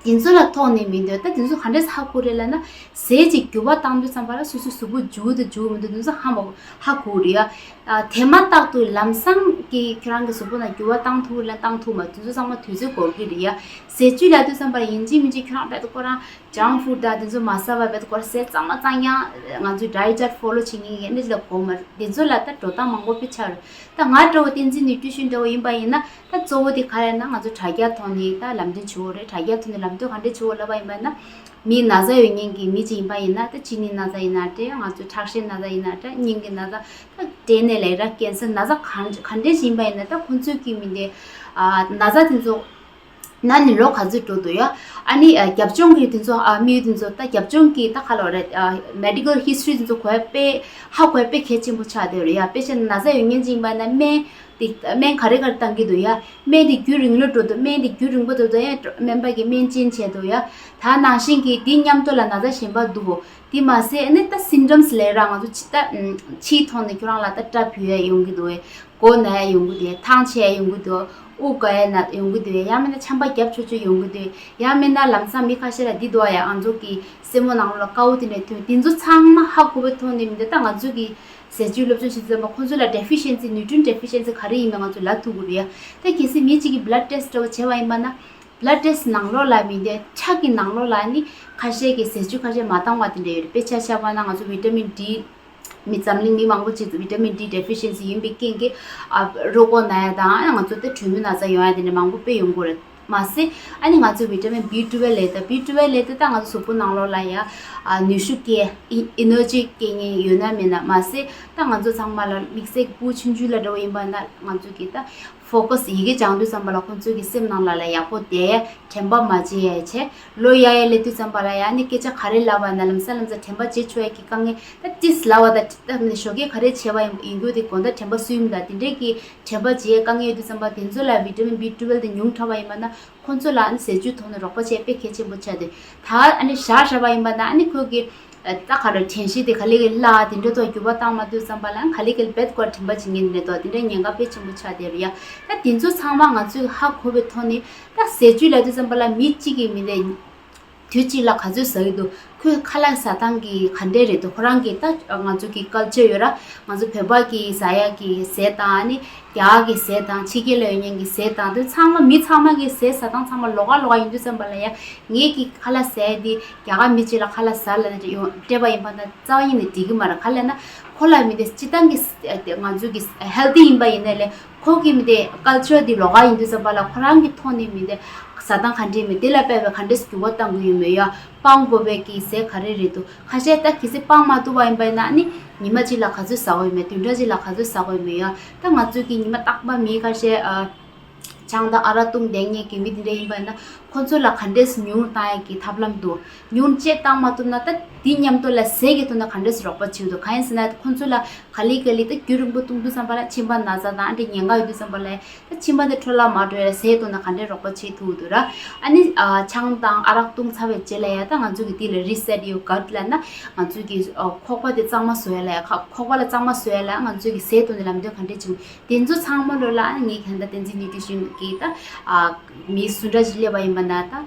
དེ་ཚོ་ལ་ཐོགས་ནས་མི་འདོད། ད་དེ་ཚོ་ག་འདྲས་ཧ་གོ་རེད་ལབ་ན། ཟས་ཅིག་འགྱུར་བ་བཏང་དུས་ཙམ་པ་ལ་སོ་སོའི་གཟུགས་པོ་འགྱུར་དང་འགྱུར་མི་འདུག་དེ་ཚོ་ཧ་མ་ཧ་གོ་རེད་ཡ། ཨ་དེ་མ་ཐག་ཏུ་ལམ་སང་གི་ཁྱོད་རང་གི་གཟུགས་པོ་ནང་འགྱུར་བ་བཏང་ཐུབ་ལ་བཏང་ཐུབ་མ་དེ་ཚོ་ཚང་མ་དུས་ཚོད་འགོར་གི་རེད་ཡ། ཟས་བཅུད་ལབ་དུས་ཙམ་པ་ལ་ཡིན་གཅིག་མིན་གཅིག་ཁྱོད་རང་རྦད་དེ་ཁོ་རང་ཇང་ཕུཌ་དང་དེ་ཚོ་མ་ཟ་བར་རྦད་དེ་ཁོ་རང་ཟས་གཙང་མ་གཙང་རྐྱང་ང་ཚོའི་ཌའེཊ་ཅརཊ་ཕོ་ལོ་བྱེད་མཁན་གྱི་ཨ་ནི་ལ་གོ་མ་རེད། དེ་ཚོ་ལ་ད་འགྲོ་སྟངས་མང་པོ་དཔེ་ཆ་རེད། ད་ང་འདྲ་བོ་བསྟན་འཛིན་ནིའུ་ཊི་རི་ཤན་འདྲ་བོ་ཡིན་པ་ཡིན་ན། ད་གཙོ་བོ་དེ་ག་རེ་ན་ང་ཚོ་དྲ་རྒྱ་ཐོག་ནས་ད་ལམ་སྟོན་བྱེད་དགོས་རེད། དྲ་རྒྱ་ཐོག་ནས་ལམ་སྟོན་ག་འདྲས་བྱེད་དགོས་ལབ་པ་ཡིན་པ་ན། མི་ན་ཚ་ཡོད་མཁན་གྱི་མི་ཅིག་ཡིན་པ་ཡིན་ན། ད་གཅིན་སྙི་ན་ཚ་ཡིན་ན་འདྲ། ང་ཚོ་ཁྲག་ཤེད་ན་ཚ་ཡིན་ན་འདྲ། སྙིང་གི་ན་ཚ། ད་འབྲས་ནད་ལས་ར་ཀན་སར་ན་ཚ་ག་ག་འདྲས་ཞིག་ཡིན་པ་ཡིན་ན། ད་ཁོང་ཚོའི་གི་མི་འདི་ཨ་ན་ཚ་དེ་ཚོ་ན་ནས་ལོ་ག་ཚོད་འགྲོ་འདུག་ཡ། ཨ་ནི་ཨ་རྒྱབ་ལྗོངས་ཀྱི་དེ་ཚོ་ཨ་མི་དེ་ཚོ་ད་རྒྱབ་ལྗོངས་ཀྱི་ད་ག་ལབ་རེད། ཨ་མེ་ཌི་ཀལ་ཧིས་ཊོ་རི་དེ་ཚོ་གོ་ཡ་དཔེ་ཧ་གོ་ཡ་དཔེ་གལ་ཆེན་པོ་ཆགས་བསྡད་ཡོད་རེད་ཡ། དཔེ་བཤད་ན་ན་ཚ་ཡོད་མཁན་ཅིག་ཡིན་པ་ན་སྨན་དེ་སྨན་ག་རེ་ག་རེ་བཏང་གི་འདུག་ཡ། སྨན་དེ་རྒྱུན་རིང་ལོ་འགྲོ་འདུག་སྨན་དེ་རྒྱུན་རིང་པོ་འགྲོ་འདུག་ཡ། སྨན་པ་གིས་སྨན་ཅན་བྱས་འདུག་ཡ། ད་ནང་བཞིན་གྱི་དེ་མཉམ་དུ་ལ་ན་ཚ་གཞན་པ་འདུག་གོ། དེ་མ་ཟད་ཨ་ནི་ད་སིམ་ཊམ་སི་ལབ་ར། ང་ཚོ་ཕྱི་ད་ཕྱིའི་ཐོག་ནས་ཁྱོད་རང་ལ་ད་སྐྲ་འབུ་ཡ་ཡོང་གི་འདུག་གོ། མགོ་ན་ཡ་ཡོང་གི་འདུག་ཐང་ཆད་ཡ་ཡོང་གི་འདུག་དབུགས་འགག་ཡ་ན་ཡོང་གི་འདུག་ཡ་མིན་ན་ཆམ་པ་རྒྱབ་ཆོག་ཆོག་ཡོང་གི་འདུག་ཡ་མིན་ན་ལམ་སང་མི་ཁ་ཤས་ལ་འདི་འདུག་ཡ། ང་ཚོ་གི་སེན་མོ་ནང་ལོགས་ལ་དཀར་པོ་དེ་འདྲ་ཐོན། དེ་ཚོ་ཚང་མ་ཧ་གོ་བའི་ཐོག་ནས་མི་འདུག་ད་ང་ཚོ་གི་ཟས་བཅུད་སློབ་སྦྱོང་བྱེད་དུས་ཙམ་པ་ཁོང་ཚོ་ལ་deficiency nutrient deficiency ག་རེ་ཡིན་མིན་ང་ཚོ་ལབ་ཐུབ་དགོས་རེད་ཡ། ད་གལ་སྲིད་མི་གཅིག་གིས་blood test འདྲ་བོ་བྱས་པ་ཡིན་པ་ན། blood test ནང་ལོགས་ལ་མི་འདི་ཁྲག་གི་ནང་ལོགས་ལ་ནི་ཁ་ཤས་ཀྱི་ཟས་བཅུད་ཁ་ཤས་མ་འདང་བ་དེ་འདྲ་ཡོད་རེད། དཔེ་ཆ་བཞག་པ་ན་ང་ཚོ་vitamin D། མི་འཛམ་གླིང་མི་མང་པོ་ཅིག་vitamin D deficiency ཡིན་པའི་རྐྱེན་གྱིས་ཨ་རོ་ཁོག་ན་ཡ་དང་ང་ཚོ་དེ་གྲོད་མོ་ན་ཚ་ཡོང་ཡ་དེ་འདྲ་མང་པོ་དཔེ་ཡོང་གི་རེད། མ་ཟད་ཨ་ནི་ང་ཚོ་vitamin B twelve ལས་ད་B twelve ལས་ད་ད་ང་ཚོ་གཟུགས་པོ་ནང་ལོགས་ལ་ཡ་ཨ་ནུས་ཤུགས་སྐྱེ་ཨི་ཨེ་ནར་ཇི་སྐྱེ་མཁན་ཡོད་ན་མེད་ན། མ་ཟད་ད་ང་ཚོ་ཚང་མ་ལ་དམིགས་བསལ་བུ་ཆུང་ཆུང་ལ་འདྲ་བོ་ཡིན་པ་ན་ང་ཚོ་གི་ད་focus ཡི་གེ་སྦྱང་དུས་ཙམ་པ་ལ་ཁོང་ཚོའི་གི་སེམས་ནང་ལ་ལ་ཡག་པོ་བསྡད། དྲན་པ་མ་བརྗེད་ཡ་བྱས། ལོ་ཡར་ཡར་སླེབས་དུས་ཙམ་པ་ལ་ཡང་ནི་སྐད་ཆ་ག་རེ་ལབ་པ་ན་ལམ་སང་ལམ་སང་དྲན་པ་བརྗེད་ཆོག་ཡ་གི་དཀའ་ངལ། ད་ཏིས་ལབ་པ་ད་ད་ནི་ཞོགས་ཀས་ག་རེ་བྱས་པ་ཡིན་ཡིན་རྒྱུ་དེ་དགོང་དག་དྲན་པ་སུན་ད་དེ་འདྲས་གི་དྲན་པ་བརྗེད་ཡ་དཀའ་ངལ་ཡོད་དུས་ཙམ་པ་དེ་ཚོ་ལ་vitamin B twelve དེ་ཉུང་དྲགས་པ་ཡིན་པ་ན་ཁོང་ཚོ་ལ་ཨ་ནི་ཟས་བཅུད་ཐོག་ནས་རོགས་པ་བྱས་དཔེ་གལ་ཆེན་པོ་ཆགས་ཏེ། ད་ཨ་ནི་ཞག་ཞག་པ་ཡིན་པ་ན་ཨ་ནི་ཁོ་གི་ད་ག་རེ་དྲན་ཤེས་དེ་ག་ལེ་གི་བརླག་དེ་འདྲ་ཐོག་འགྱུར་བ་བཏང་མ་ཐུབ་ཙམ་པ་ལ་ག་ལེ་གི་རྦད་ཀོ་དྲན་པ་བྱེད་མཁན་དེ་འདྲ་ཐོག་དེ་འདྲ་ཉེན་ཁ་དཔེ་ཆེན་པོ་ཆགས་བསྡད་རེད་ཡ། ད་དེ་ཚོ་ཚང་མ་ང་ཚོས་ཧ་གོ་བའི་ཐོག་ནས་ད་ཟས་བཅུད་ལབ་དུས་ཙམ་པ་ལ་མི་གཅིག་གི་མི་ལས་དུས་གཅིག་ལ་ག་ཚོད་ཟ་གི་འདུག་ཁོས་ཁ་ལག་ཟ་སྟངས་ཀྱི་ག་འདྲས་རེད་འདུག་ཁོ་རང་གི་ད་ང་ཚོ་གི་ཀལ་ཅར་ཡོད་ར། ང་ཚོ་བོད་པ་གི་ཟ་ཡ་གི་ཟས་དང་ཨ་ནི་རྒྱ་གར་གི་ཟས་དང་ཕྱི་རྒྱལ་ལ་ཡོད་མཁན་གི་ཟས་དང་དེ་ཚང་མ་མི་ཚང་མ་གི་ཟས་ཟ་སྟངས་ཚང་མ་ལོགས་ཀ་ལོགས་ཀ་ཡིན་དུས་ཙམ་པ་ལ་ཡ། ངས་ཀྱི་ཁ་ལག་ཟས་དེ་རྒྱ་གར་མི་གཅིག་ལ་ཁ་ལག་ཟ་ལ་ནས་ཡོང་སྤྲད་པ་ཡིན་པ་ན་རྩ་བ་ཉིད་ནས་འགྲིག་གི་མ་རེད། ག་ལབ་ན་ཁོ་ལ་མི་དེ་སྤྱི་བཏང་གི་ང་ཚོ་གི་ཧེལ་ཐི་ཡིན་པ་ཡིན་ནའི་ལས་ཁོ་གི་མི་དེ་ཀལ་ཅར་དེ་ལོགས་ཀ་ཡིན་དུས་ཙམ་པ་ལ་ཁོ་རང་གི་ཐོག་ནས་མི་དེ་ཟ་སྟངས་ག་འདྲས་མི་དེ་ལ་དཔག་པའི་ག་འདྲས་འགྱུར་བ་གཏང་གི་ཡོད་མེད་ཡ། སྤང་དགོས་པའི་གི་ཟས་ག་རེ་རེད་འདུག་ཁ་ཤས་ད་གལ་སྲིད་སྤང་མ་ཐུབ་པ་ཡིན་པ་ཡིན་ན་ཨ་ནི་ཉི་མ་གཅིག་ལ་ག་ཚོད་ཟ་དགོས་ཡོད་མེད་བདུན་ཕྲག་གཅིག་ལ་ག་ཚོད་ཟ་དགོས་ཡོད་མེད་ཡ། ད་ང་ཚོ་གི་ཉི་མ་རྟག་པ་མི་ཁ་ཤས་ཨ། ཆང་དང་ཨ་རག་བཏུང་བསྡད་མཁན་གྱི་མི་དེ་འདྲ་ཡིན་པ་ཡིན་ན་ཁོང་ཚོ་ལ་ག་འདྲས་ཉུང་བཏང་ཡས་ཀྱི་ཐབས་ལམ་འདུག་ཉུང་བཅད་བཏང་མ་ཐུབ་ན་ད་དེ་མཉམ་དུ་ལ་ཟས་ཀྱི་ཐོག་ནས་ག་འདྲས་རོགས་པ་བྱེད་འདུག་གང་ཡིན་ཟེར་ན་ཁོང་ཚོ་ལ་ག་ལེ་ག་ལེ་ད་རྒྱུན་རིང་པོ་བཏུང་དུས་ཙམ་པ་ལ་མཆིན་པ་ན་ཚ་དང་ཨ་འདྲས་ཉེན་ཁ་ཡོད་དུས་ཙམ་པ་ལ་ད་མཆིན་པ་དེ་འཕྲོ་བརླག་མ་འགྲོ་ཡས་ལ་ཟས་ཐོག་ནས་ག་འདྲས་རོགས་པ་བྱེད་ཐུབ་འདུག་ར། ཨ་ནི་ཆང་དང་ཨ་རག་བཏུང་ཚར་བའི་རྗེས་ལ་ཡ་ད་ང་ཚོ་གི་དེ་ལ་reset your gut ལབ་ན་ང་ཚོ་གི་ཁོག་པ་དེ་གཙང་མ་བཟོ་ཡ་ལ་ཡ་ཁོག་པ་ལ་གཙང་མ་བཟོ་ཡ་ལ་ང་ཚོ་གི་ཟས་ཐོག་ནས་ལམ་སྟོན་ག་འདྲས་བྱུང་། དེ་ཚོ་ཚང་མ་ལོ་ལ་ངས་ག་འདྲ་བསྟན་འཛིན་ནིའུ་ཊི་ཤན་གྱིས་ད་ཨ་མི་སུ་འདྲ་ཞིག་སླེབས་པ་ཡིན་པ་ན་ད་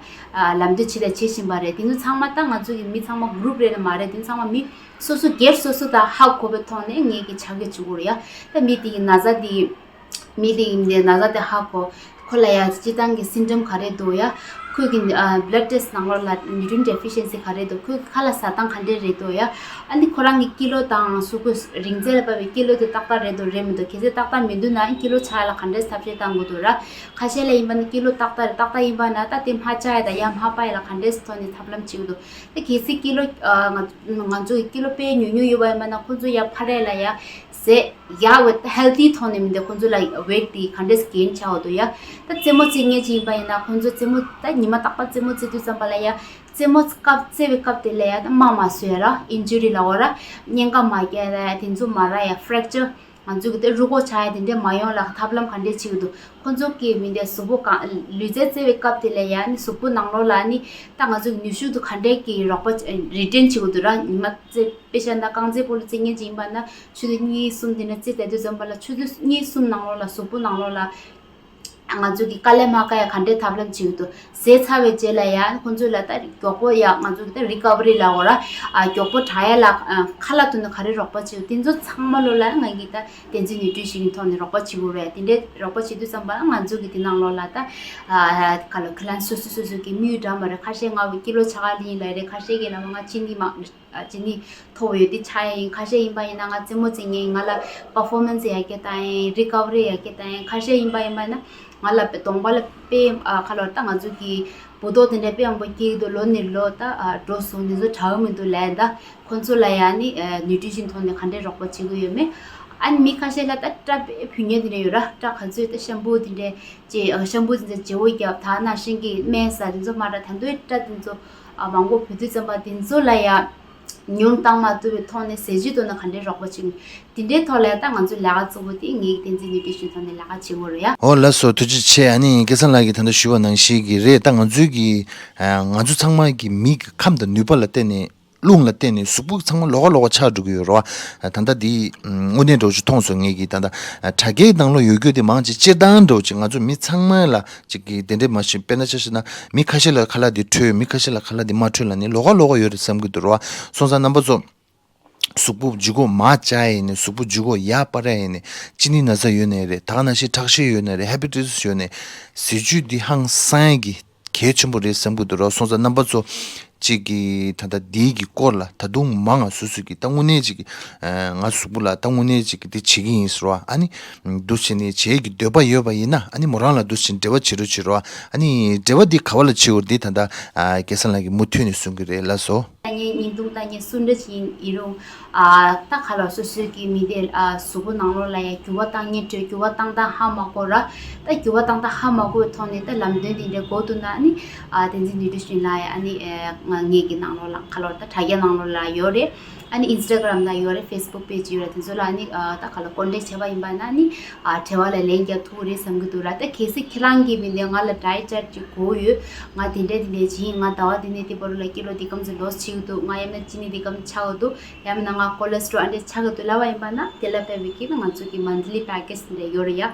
ཨ་ལམ་སྟོན་བྱེད་དང་བྱེད་བཞིན་པ་རེད། དེ་ཚོ་ཚང་མ་ད་ང་ཚོ་གི་མི་ཚང་མ་གུ་རུབ་རེད་ལ་མ་རེད། དེ་ཚོ་ཚང་མ་མི་སོ་སོ་སྒེར་སོ་སོ་ད་ཧ་གོ་བའི་ཐོག་ནས་ངས་ཀྱི་ཆ་གི་བྱེད་དགོས་རེད་ཡ། ད་མི་དེ་གི་ན་ཚ་དེ་མི་དེ་གི་ན་ཚ་དེ་ཧ་གོ་ཁོ་ལ་ཡ་སྤྱི་བཏང་གི་སིམ་ཊམ་ག་རེ་འདུག་ཡ། ཁོས་ཀྱི་ཨ་blood test ནང་ལོགས་ལ་nutrient deficiency ག་རེ་འདུག་ཁོས་ཁ་ལག་ཟ་སྟངས་ག་འདྲས་རེད་འདུག་ཡ། ཨ་ནི་ཁོ་རང་གི་ཀི་ལོ་དང་གཟུགས་པོ་རིང་ཚད་ལ་བབས་པའི་ཀི་ལོ་དེ་ཏག་ཏག་རེད་འདུག་རེད་མི་འདུག་གལ་སྲིད་ཏག་ཏག་མི་འདུག་ན་ཨ་ནི་ཀི་ལོ་ཆག་ཡ་ལ་ག་འདྲས་ཐབས་ཤེས་བཏང་དགོས་འདུག་ར། ཁ་ཤས་ལ་ཡིན་པ་ན་ཀི་ལོ་ཏག་ཏག་རེད། ཏག་ཏག་ཡིན་པ་ན་ད་དེ་མར་ཆག་ཡ་དང་ཡར་མར་སྤར་ཡ་ལ་ག་འདྲས་ཐོག་ནས་ཐབས་ལམ་བྱེད་དགོས་འདུག་ད་གལ་སྲིད་ཀི་ལོ་ཨ་ང་ང་ཚོ་གི་ཀི་ལོ་དཔེ་ཉུང་ཉུང་ཡོད་པ་ཡིན་པ་ན་ཁོ་ཚོ་ཡར་འཕར་ཡ་ལ་ཡ་ཟས་ཡག་བའི་healthy ཐོག་ནས་མི་འདུག་ཁོང་ཚོ་ལ་weight དེ་ག་འདྲས་gain ཆགས་འདུག་ཡ། ད་རྩེད་མོ་རྩེ་མཁན་ཅིག་ཡིན་པ་ཡིན་ན་ཁོང་ཚོ་རྩེད་མོ་ད་ཉི་མ་རྟག་པར་རྩེད་མོ་རྩེ་དུས་ཙམ་པ་ལ་ཡ་རྩེད་མོ་སྐབས་རྩེ་བའི་སྐབས་དེ་ལ་ཡ་ད་རྨ་མ་བཟོས་ཡ་ར་injury ལབ་དགོས་ར། གཉན་ཁ་མ་རྒྱག་ཡ་ལ་ཡ་དེ་ཚོ་མ་རག་ཡ་fracture ང་ཚོ་གི་ད་རུས་ཁོག་ཆག་ཡ་དེ་འདྲས་མ་ཡོང་ལ་ཐབས་ལམ་ག་འདྲས་བྱེད་ཀྱི་འདུག་ཁོང་ཚོ་གི་མི་འདུག་གཟུགས་པོ་གང་ལུས་རྩལ་རྩེ་བའི་སྐབས་དེ་ལ་ཡ་ནི་གཟུགས་པོ་ནང་ལོགས་ལ་ནི་ད་ང་ཚོ་གི་ནུས་ཤུགས་དེ་ག་འདྲས་ཀྱི་རོགས་པ་retain བྱེད་ཀྱི་འདུག་ར། ཉི་མ་རྩེ་དཔེ་བཞག་ན་རྐང་རྩེད་སྤོ་ལོ་རྩེ་མཁན་ཅིག་ཡིན་པ་ན་ཆུ་ཚོད་གཉིས་གསུམ་དེ་འདྲ་རྩེ་བསྡད་དུས་ཙམ་པ་ལ་ཆུ་ཚོད་གཉིས་གསུམ་ནང་ལོགས་ལ་གཟུགས་པོ་ནང་ལོགས་ལ་ང་ཚོ་གི་དཀའ་ལས་མ་བཀག་ཡ་ག་འདྲས་ཐབས་ལམ་བྱེད་ཀྱི་འདུག་ཟས་ཚར་བའི་རྗེས་ལ་ཡ་ཁོང་ཚོ་ལ་ད་མགྱོགས་པོ་ཡ་ང་ཚོ་གི་ད་recovery ལབ་དགོས་ར། ཨ་མགྱོགས་པོ་དྲག་ཡ་ལ་ཨ་ཁ་ལག་ཐོག་ནས་ག་རེ་རོགས་པ་བྱེད་ཀྱི་འདུག་དེ་ཚོ་ཚང་མ་ལོ་ལ་ང་གི་ད་བསྟན་འཛིན་ནིའུ་ཊི་ཤན་གྱི་ཐོག་ནས་རོགས་པ་བྱེད་དགོས་རེད། དེ་འདྲས་རོགས་པ་བྱེད་དུས་ཙམ་པ་ང་ཚོ་གི་དེ་ནང་ལོགས་ལ་ད་ཨ་ག་ལ་ཁ་ལན་སོ་སོ་སོ་སོ་གི་དམིགས་ཡུལ་འདྲ་མ་རེད། ཁ་ཤས་ང་བའི་ཀི་ལོ་ཆག་ལ་ཡིན་ལ་རེད། ཁ་ཤས་ཀྱི་ལ་བ་ང་ཅི་ནི་མ་ཨ་ཅི་ནི་མཐོ་བོ་ཡོད་དེ་ཆག་ཡ་ཡིན། ཁ་ཤས་ཡིན་པ་ཡིན་ན་ང་རྩེད་མོ་རྩེ་མཁན་ཡིན། ང་ལ་performance ཡར་རྒྱས་བཏང་ཡ་ཡིན། recovery ཡར་རྒྱས་བཏང་ཡ་ཡིན། ཁ་ཤས་ཡིན་པ་ཡིན་པ་ཡིན་ན་ང་ལ་གདོང་པ་ལ་དཔེ་ཨ་ཁ་ལོ་ད་ང་ཚོ་གི་འབུ་ཏོག་དེ་འདྲ་དཔེ་ཡང་པོ་སྐྱེ་གི་འདུག་ལོ་ནས་ལོ་ད་ཨ་འགྲོ་སོང་དེ་ཚོ་དྲག་གི་མི་འདུག་ལབ་ཡ་ད། ཁོང་ཚོ་ལ་ཡང་ནི་ནིའུ་ཊི་ཤན་ཐོག་ནས་ག་འདྲས་རོགས་པ་བྱེད་ཀྱི་ཡོད་མེད། ཨ་ནི་མི་ཁ་ཤས་ལ་ད་སྐྲ་དཔེ་ཕུད་མཁན་དེ་འདྲ་ཡོད་ར། སྐྲ་ག་ཚོད་ད་ཤམ་པུ་དེ་འདྲས་ཅེས་ཤམ་པུ་དེ་ཚོ་བརྗེ་པོ་བརྒྱབ། ད་ནང་བཞིན་གྱི་སྨན་ཟ་དེ་ཚོ་མ་ར་ད་དུང་སྐྲ་དེ་ཚོ་མང་པོ་ཕུད་དུས་ཙམ་པ་དེ་ཚོ་ལ་ཡང་ཉུང་བཏང་མ་ཐུབ་པའི་ཐོག་ནས་ཟས་བཅུད་ཐོག་ནས་ག་འདྲས་རོགས་པ་བྱེད་དེ་འདྲའི་ཐོག་ལ་ད་ང་ཚོ་ལས་ཀ་གཙོ་བོ་དེ་ངེད་ཀྱི་བསྟན་འཛིན་ནིའུ་ཊི་ཤན་ཐོག་ནས་ལས་ཀ་བྱེད་དགོས་རེད་ཡ། འོ་ལགས་སོ། ཐུགས་རྗེ་ཆེ། ཨ་ནི་སྐལ་བཟང་ལགས་ཀྱིས་ད་ལྟ་ཞུས་པ་ནང་བཞིན་གྱི་རེད། ད་ང་ཚོའི་གི་ང་ཚོ་ཚང་མ་གི་མི་གི་ཁམས་དང་ནུས་པ་ལ་བརྟེན་ནས། རླུང་ལ་བརྟེན་ནས་གཟུགས་པོ་ཚང་མ་ལོགས་ཀ་ལོགས་ཀ་ཆགས་འགྲོ་གི་ཡོད་རེད་བ། ད་ལྟ་འདི་དངོས་གནས་འདྲ་བོ་ཅིག་མཐོང་སོང་། ངས་ཀྱིས་ད་ལྟ་དྲ་རྒྱའི་ནང་ལོགས་ཡོད་རྒྱུ་དེ་མང་ཆེ་སྤྱིར་བཏང་འདྲ་བོ་ཅིག་ང་ཚོ་མི་ཚང་མ་ལ་ཅིག་གི་དེ་འདྲས་མ་བྱུང་། དཔེར་ན་ཆ་བཞག་ན་མི་ཁ་ཤས་ལ་ཁ་ལག་འདི་འཕྲོད། མི་ཁ་ཤས་ལ་ཁ་ལག་འདི་མ་འཕྲོད་ལབ་ནས་ལོགས་ཀ་ལོགས་ཀ་ཡོད་རེད་བསམ་གྱི་འདུག་རེད་བ། སོང་ཙང་རྣམ་པ་ཚོ། གཟུགས་པོ་ལྗིད་ཁོག་མར་བཅག་ཡས་ཡིན་ནའི། གཟུགས་པོ་ལྗིད་ཁོག་ཡར་སྤར་ཡས་ཡིན་ནའི། གཅིན་སྙི་ན་ཚ་ཡོད་ནའི་རེད། ད་ག་ནང་བཞིན་ཁྲག་ཤེད་ཡོད་ནའི་རེད། ཧེ་པ་ཊའི་ཊི་སི་ཡོད་ནའི། ཟས་བཅུད་འདི་ཧང་སང་གི་གལ་ཆེན་པོ་རེད་བསམ་གྱི་འདུག་རོ། སོང་ཙང་རྣམ་པ་ཚོ་གཅིག་གིས་ད་ལྟ་འདིའི་གི་སྐོར་ལ་ད་དུང་མང་ང་སོ་སོ་གིས་ད་དངོས་གནས་ཅིག་ང་གཟུགས་པོ་ལ་ད་དངོས་གནས་ཅིག་འདི་བྱེད་ཀྱི་ཡིན་ཟེར་བ། ཨ་ནི་འདུག་བྱས་ནས་བྱེད་ཀྱི་འདོད་པ་ཡོད་པ་ཡིན་ན། ཨ་ནི་མོ་རང་ལ་འདུག་བྱས་འབྲེལ་བ་བྱེད་རོགས་བྱེད་རོགས། ཨ་ནི་འབྲེལ་བ་འདི་ག་བ་ལ་བྱེད་འོར་འདི་ད་ལྟ་སྐལ་བཟང་ལགས་ཀྱིས་མུ་མཐུད་ནས་གསུང་གི་རེད། ལགས་སོ། ད་ངས་བརྙན་ཐུང་ད་ངས་སུ་འདྲ་ཞིག་ཡིན་རུང་། ཨ་ད་ག་ལ་སོ་སོའི་གི་མི་དེ་ཨ་གཟུགས་པོ་ནང་ལོགས་ལ་ཡ་འགྱུར་བ་བཏང་ཉེན་འཕྲོད། འགྱུར་བ་བཏང་སྟངས་ཧ་མ་གོ་ར། ད་འགྱུར་བ་བཏང་སྟངས་ཧ་མ་གོ་བའི་ཐོག་ནས་ད་ལམ་སྟོན་དེ་འདྲ་གོ་ཐུབ་ན་ནི། ཨ་བསྟན་འཛིན་ནུས་ཀྲོའུ་ཞུན་ལགས་ཡ་ཨ་ནི་ཨེ་ང་ངེད་ཀྱི་ནང་ལོགས་ལ་ག་ལོར་ད་དྲ་རྒྱ་ནང་ལོགས་ལ་ཡོད་རེད། ཨ་ནི་ཨིན་སི་ཊ་གྷ་རམ་ལ་ཡོད་རེད། ཕེ་སི་བུག་པེ་ཇི་ཡོད་རེད། དེ་ཚོ་ལ་ཨ་ནི་ཨ་ད་ག་ལ་ཀོན་ཊེག་བྱས་པ་ཡིན་པ་ན་ནི་ཨ་འབྲེལ་བ་ལ་ལན་རྒྱག་ཐུབ་རེད་བསམ་གྱི་འདུག་ར། ད་གལ་སྲིད་ཁྱེད་རང་གིས་མི་འདོད་ང་ལ་ཌའེ་ཊི་ཅར་ཅིག་དགོས་ཡོད། ང་དེ་འདྲས་དེ་འདྲས་བྱེད་ཡིན། ང་ཟླ་བ་འདི་ནས་འདི་བར་ལ་ཀི་ལོ་འདི་གམ་ཚོད་ལོ་སི་བྱེད་ཀྱི་འདུག་ང་ཡང་ན་གཅིན་སྙི་འདི་གམ་ཆགས་ཀྱི་འདུག་ཡང་མིན་ན་ང་ཀོ་ལེ་སི་ཊོ་རོལ་ཨ་འདྲས་ཆགས་ཀྱི་འདུག་ལབ་པ་ཡིན་པ་ན། དེ་ལ་དཔག་པའི་གི་ང་ཚོ་གི་མན་ཐི་ལི་པེ་ཀེ་ཇི་འདྲས་ཡོད་རེད་ཡ།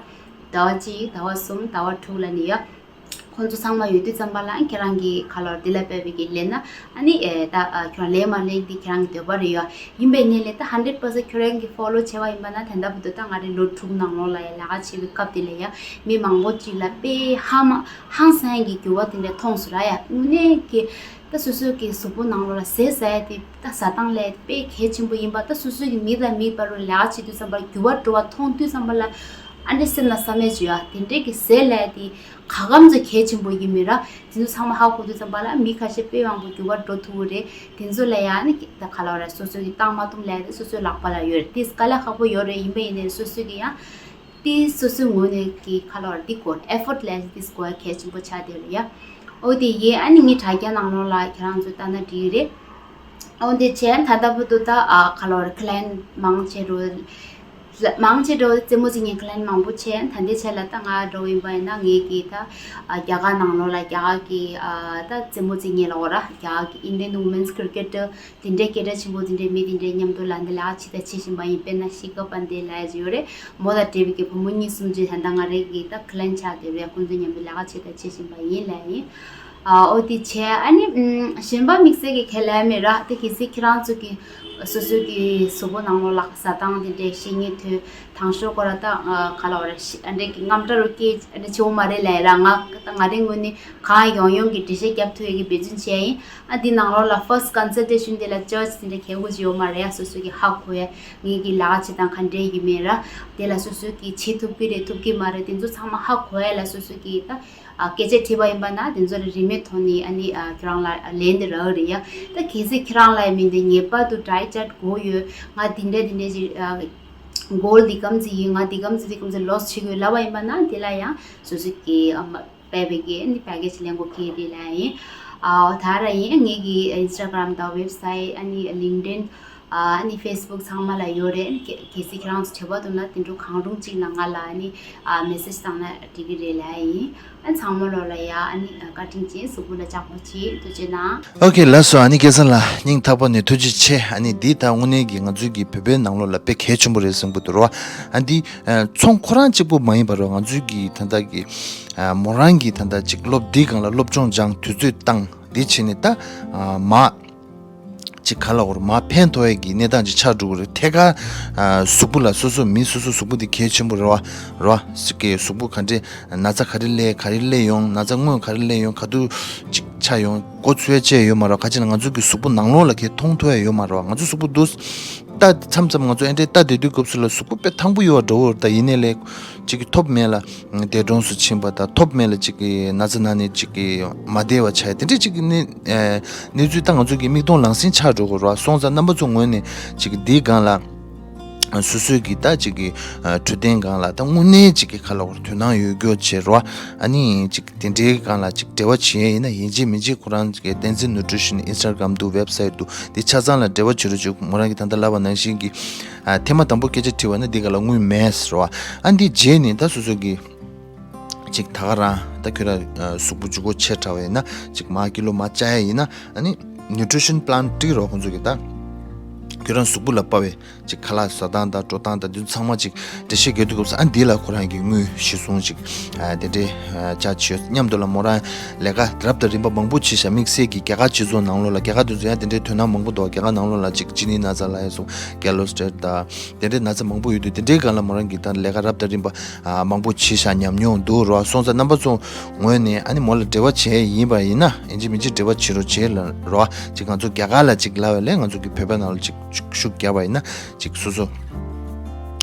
ཟླ་བ་གཅིག་ཟླ་བ་གསུམ་ཟླ་བ་དྲུག་ལབ་ནས་ཡ། ཁོང་ཚོ་ཚང་མ་ཡོད་དུས་ཙམ་པ་ལ་ཁྱེད་རང་གི་ཁ་ལོར་དེ་ལ་དཔག་པའི་གི་ལེན་ན། ཨ་ནི་ཨེ་ད་ཨ་ཁྱོད་རང་ལེན་མ་ལེན་འདི་ཁྱེད་རང་གི་འདོད་པ་རེད་ཡ། ཡིན་པའི་ངས་ལས་ད་ཧན་ཌེ་རེཌ་པར་སེན་ཊི་ཁྱོད་རང་གི་ཕོ་ལོ་བྱས་པ་ཡིན་པ་ན། ད་ལྟ་བར་དུ་ད་ང་རེ་ལོ་དྲུག་ནང་ལོགས་ལ་ཡ་ལས་ཀ་བྱེད་པའི་སྐབས་དེ་ལ་ཡ་མི་མང་པོ་ཅིག་ལ་དཔེ་ཧ་མ་ཧང་སང་གི་འགྱུར་བ་དེ་འདྲ་མཐོང་སོང་ར་ཡ། དངོས་གནས་ཀྱི་ད་སོ་སོ་གི་གཟུགས་པོ་ནང་ལོགས་ལ་ཟས་ཟ་ཡ་དེ་ད་ཟ་སྟངས་ལས་དཔེ་གལ་ཆེན་པོ་ཡིན་པ། ད་སོ་སོ་གི་མི་དང་མི་བར་ལ་ལས་ཀ་བྱེད་དུས་ཙམ་པར་འགྱུར་བ་འགྲོ་བ་མཐོང་དུས་ཙམ་པ་ལ་ཨ་འདྲ་སེམས་ལ་བསམ་ཡས་བྱོས་ཡ། དེ་འདྲས་ཀྱི་ཟས་ལས་དེ་ག་གམ་ཚོད་གལ་ཆེན་པོ་ཡིན་མིན་ར། དེ་ཚོ་ཚང་མ་ཧ་གོ་དུས་ཙམ་པ་ལ་མི་ཁ་ཤས་དཔེ་མང་པོ་འགྱུར་བ་འགྲོ་ཐུབ་ཀྱི་རེད། དེ་ཚོ་ལ་ཡང་ནི་ད་ག་ལ་བ་རེད། སོ་སོ་གི་བཏང་མ་ཐུབ་ལས་དེ་སོ་སོའི་ལག་པ་ལ་ཡོད་རེད། དེ་དཀའ་ལས་ཁག་པོ་ཡོད་རེད། ཡིན་པ་ཡིན་ནའི་སོ་སོ་གི་ཡང་དེ་སོ་སོའི་ངོས་ནས་ཀྱི་ག་ལ་བ་རེད། དེ་དགོས་ཨེ་ཕོར་ཊི་ལས་དེ་དགོས་གལ་ཆེན་པོ་ཆགས་བསྡད་རེད་ཡ། ཨོ་དེ་ཡིན། ཨ་ནི་ངའི་དྲ་རྒྱ་ནང་ལོགས་ལ་ཁྱེད་རང་ཚོ་ལྟ་ན་འགྲིག་གི་རེད། ཨོ་དེ་བྱས་ད་ལྟ་བར་དུ་ད་ཨ་ག་ལ་བ་རེད། ཁི་ལ་ཡན་ཊི་མང་ཆེ་འགྲོ། མང་ཆེ་འགྲོ་རྩེད་མོ་རྩེ་མཁན་ཁི་ལ་ཡན་ཊི་མང་པོ་བྱས། ད་ལྟའི་ཆ་ལ་ད་ང་འགྲོ་ཡིན་པ་ཡིན་ན་ངེད་ཀྱི་ད་ཨ་རྒྱ་གར་ནང་ལོགས་ལ་རྒྱ་གར་གྱི་ཨ་ད་རྩེད་མོ་རྩེ་མཁན་ལ་འོ་ར། རྒྱ་གར་གྱི་Indian Women's Cricketer དེ་འདྲའི་སྐད་གྲགས་ཆེན་པོ་དེ་འདྲའི་མི་དེ་འདྲའི་མཉམ་དུ་ལ་འདི་ལས་ཀ་བྱེད་ད་བྱེད་བཞིན་པ་ཡིན། དཔེར་ན་ཤི་ཁ་པན་དེ་ལབ་ཡ་ཅིག་ཡོད་རེད། མོ་དང་འབྲེལ་བའི་གི་བུ་མོ་གཉིས་གསུམ་ཅིག་ད་ལྟ་ང་རེ་གི་ད་ཁི་ལ་ཡན་ཊི་ཆགས་བསྡད་རེད། ཁོང་ཚོ་མཉམ་དུ་ལས་ཀ་བྱེད་ད་བྱེད་བཞིན་པ་ཡིན་ལབ་ཡིན། ཨ་ཨོ་དེ་བྱས། ཨ་ནི་ཨམ་གཞན་པ་དམིགས་བསལ་གྱི་ཁས་ལེན་མེད་ར། དེ་གལ་སྲིད་ཁྱེད་རང་ཚོ་གི་སོ་སོ་གི་གཟུགས་པོ་ནང་ལོགས་ལ་ཟ་སྟངས་དེ་འདྲའི་བཤད་མཁན་ཐོས་དང་ཤོག་གོ་ར། ད་ཨ་ག་ལ་བ་རེད། ཤི་ཨ་འདྲའི་གི་རྔམ་སྐྲག་རུ་སྐྱེ་ཨ་འདྲ་བྱེད་འོ་མ་རེད་ལབ་ཡ་ར། ང་ད་ང་རའི་ངོས་ནས་གང་ཡོང་ཡོང་གི་འགྲེལ་བཤད་རྒྱབ་ཐུབ་ཡ་གི་འབད་བརྩོན་བྱས་ཡིན། ཨ་འདི་ནང་ལོགས་ལ་ཕར་སི་ཊི་ཀོན་སལ་ཊེ་ཤན་དེ་ལ་ཅར་ཇི་དེ་འདྲ་གལ་དགོས་ཀྱི་ཡོད་མ་རེད་ཡ། སོ་སོ་གི་ཧ་གོ་ཡ། ངེད་ཀྱི་ལས་ཀ་བྱེད་སྟངས་ག་འདྲའི་ཡིན་མིན་ར། དེ་ལ་སོ་སོ་གི་བྱེད་ཐུབ་ཀྱི་རེད་ཐུབ་ཀྱི་མ་རེད། དེ་ཚོ་ཚང་མ་ཧ་གོ་ཡ་ལ་སོ་སོ་གི་ད་ཨ་སྐད་ཆ་དྲིས་པ་ཡིན་པ་ན་དེ་ཚོ་ལ་རིན་མེད་ཐོག་ནས་ཨ་ནི་ཨ་ཁྱོད་རང་ལ་ལན་དེ་རག་གི་རེད་ཡ། ད་གལ་སྲིད་ཁྱེད་རང་ལ་ཡང་མིན་དེ་ངེས་པར་དུ་ཌའེ་ཊི་ཅར་དགོས་ཡོད། ང་འདི་འདྲ་འདི་འདྲ་ཅིག་ཨ་གོལ་འདི་གམ་ཚོད་ཡིན། ང་འདི་གམ་ཚོད་འདི་གམ་ཚོད་ལོ་སི་བྱེད་དགོས་ལབ་པ་ཡིན་པ་ན་དེ་ལ་ཡང་སོ་སོ་གི་ཨ་མ་དཔེ་བའི་གི་ཨ་ནི་པེ་ཀེ་ཇི་ལེན་དགོས་ཀྱི་རེད་ལབ་ཡིན། ཨ་ད་ར་ཡིན། ངེད་ཀྱི་ཨིན་སི་ཊ་གྷ་རམ་དང་ཝེབ་སའིཊ་ཨ་ནི་ལིང་ཀིཌ་ཨིན་ཨ་ནི་ཕེ་སི་བུག་ཚང་མ་ལ་ཡོད་རེད། གལ་གལ་སྲིད་ཁྱེད་རང་ཚོ་དྲི་བ་འདུག་ན་དེ་འདྲ་གང་རུང་གཅིག་ནང་ང་ལ་ཨ་ནི་ཨ་མེ་སེ་ཇི་བཏང་ན་འགྲིག་གི་རེད་ལབ་ཡིན། ཨ་ཚང་མ་ལོ་ལ་ཡ་ཨ་ནི་བཀའ་དྲིན་ཆེ། གཟུགས་པོ་ལ་ཅག་པོ་བྱེད། ཐུགས་རྗེ་གནང་། ཨོ་ཁེ་ལགས་སོ། ཨ་ནི་སྐལ་བཟང་ལགས་སྙིང་ཐག་པ་ནས་ཐུགས་རྗེ་ཆེ། ཨ་ནི་འདི་ད་དངོས་གནས་ཀྱི་ང་ཚོའི་གི་བོད་པའི་ནང་ལོགས་ལ་དཔེ་གལ་ཆེན་པོ་རེད་བསམ་གྱི་འདུག་རོ། ཨ་འདི་ཚོང་ཁོ་རང་གཅིག་པོ་མ་ཡིན་པ་རོ། ང་ཚོའི་གི་ད་ལྟ་གི་མོ་རང་གི་ད་ལྟ་ཅིག་སློབ་འདིའི་སྒང་ལ་སློབ་སྦྱོང་སྦྱང་དུས་ཚོད་བཏང་འདི་བྱས་ནས་ད་མ། ཅིག་ག་ལ་འོར་མ་ཕན་ཐོགས་ཡས་ཀྱི་གནས་སྟངས་ཅིག་ཆགས་འགྲོ་གི་རེད། ཐད་ཀར་ཨ་གཟུགས་པོ་ལ་སོ་སོ་མི་སོ་སོ་གཟུགས་པོ་འདི་གལ་ཆེན་པོ་རེད་བ། རེད་བ། སི་ཀའི་གཟུགས་པོ་ག་འདྲས་ན་ཚ་ག་རེ་སླེབས་ག་རེ་སླེབས་ཡོང་། ན་ཚ་སྔོན་ག་རེ་སླེབས་ཡོང་། ག་དུས་ཅིག་ཆགས་ཡོང་། འགོ་ཚུགས་ཡས་བཅས་ཡོད་མ་རེད་བ། ག་ཅི་ན་ང་ཚོ་གི་གཟུགས་པོ་ནང་ལོགས་ལ་གས་མཐོང་ཐུབ་ཡས་ཡོད་མ་རེད་བ། ང་ཚོ་གཟུགས་པོ་འདུག་ལྟ་མཚམས་མཚམས་ང་ཚོ་ཨེ་འདྲས་ལྟ་བསྡད་དུས་སྐབས་སུ་ལ་གཟུགས་པོ་དཔེ་ཐང་པོ་ཡོད་བ་འདྲ་བོ་རེད། ད་ཡིན་ནའི་ལས་ཅིག་གི་ཐོབ་མེད་ལ་འདས་གྲོངས་སུ་ཕྱིན་པ་དང་། ཐོབ་མེད་ལ་ཅིག་གི་ན་ཚ་ན་ནས་ཅིག་གི་མ་བདེ་བ་ཆགས་ཡས་དེ་འདྲས་ཅིག་གི་གནས་གནས་ཚུལ་ད་ང་ཚོ་གི་མིག་མཐོང་ལག་ཟིན་ཆགས་འགྲོ་གི་རེད་བ། སོང་ཙང་རྣམ་པ་ཚོ་ངོས་ནས་ཅིག་གི་འདིའི་སྒང་ལ་སོ་སོའི་གི་ད་ཅིག་གི་འཕྲོད་བསྟེན་སྒང་ལ་ད་དངོས་གནས་ཅིག་གི་ག་ལ་འོར་དོ་སྣང་ཡོད་རྒྱུ་བྱེད་རོགས། ཨ་ནི་ཅིག་དེ་འདྲའི་སྒང་ལ་ཅིག་འབྲེལ་བ་བྱེད་ཡས་ཡིན་ན་ཡིན་གཅིག་མིན་གཅིག་ཁོ་རང་གི་བསྟན་འཛིན་ནུ་ཊི་རི་ཤན་ཨིན་སི་ཊ་གྷ་རམ་འདུག་ཝེབ་སའིཊ་འདུག་འདི་ཆ་ཚང་ལ་འབྲེལ་བ་བྱེད་རོགས་བྱེད། མོ་རང་གི་ད་ལྟ་ལབ་པ་ནང་བཞིན་གི་ཨ་ཐེངས་མ་དང་པོ་སྐད་ཆ་དྲིས་པ་ན་འདི་ག་ལ་དངུལ་མེད་ཟེར་བ། ཨ་འདི་རྗེས་ནས་ད་སོ་སོ་གི་ཅིག་ད་ག་རང་ད་ཁྱོད་རང་ཨ་གཟུགས་པོ་ལྗིད་ཁོག་ཆེ་དྲགས་པ་ཡིན་ན་ཅིག་མར་ཀི་ལོ་མར་བཅག་ཡས་ཡིན་ན་ཨ་ནི་ nutrition plan བསྒྲིགས་རོགས་ཁོང་ཚོ་གི་ད། ཁྱོད་རང་གཟུགས་པོ་ལ་དཔའ་བའི་ཅིག་ཁ་ལག་ཟ་སྟངས་དང་འགྲོ་སྟངས་དང་འདི་ཚོ་ཚང་མ་ཅིག་འགྲེལ་བཤད་རྒྱག་དུས་སྐབས་སུ་ཨ་འདི་ལ་ཁོ་རང་གི་དངུལ་གཞི་བཟུང་ཅིག་དེ་འདྲའི་ཆ་བྱོས་མཉམ་དུ་ལ་མོ་རང་ལས་ཀ་རབ་དང་རིམ་པ་མང་པོ་བྱེད་བཞག་དམིགས་བསལ་གྱི་རྒྱ་གར་སྤྱི་ཚོགས་ནང་ལོགས་ལ་རྒྱ་གར་དུ་ཚོ་ཡང་དེ་འདྲའི་དོན་དག་མང་པོ་འདུག་རྒྱ་གར་ནང་ལོགས་ལ་ཅིག་ཅི་ནི་ན་ཚ་ལ་ཡ་སོགས་གེ་ལོ་སི་ཊེཊ་དང་དེ་འདྲའི་ན་ཚ་མང་པོ་ཡོད་དུས་དེ་འདྲའི་སྒང་ལ་མོ་རང་གི་ད་ལས་ཀ་རབ་དང་རིམ་པ་མང་པོ་བྱེད་བཞག་ཉམས་མྱོང་འདུག་རོ། སོང་ཙང་རྣམ་པ་ཚོ་ངོས་ནས་ཨ་ནི་མོ་ལ་འབྲེལ་བ་བྱས་ཡིན་པ་ཡིན་ན་ཡིན་གཅིག་མིན་གཅིག་འབྲེལ་བ་བྱེད་རོགས་བྱེད་ལ་རོ། ཅིག་ང་ཚོ་རྒྱ་གར་ལ་ཅིག་ལབ་པ་ལས་ང་ཚོ་གི་བོད་པའི་ནང་ལ་ཅིག་ཤུགས་རྒྱབ་པ་ཡིན་ན་ཅིག་སོ་སོ་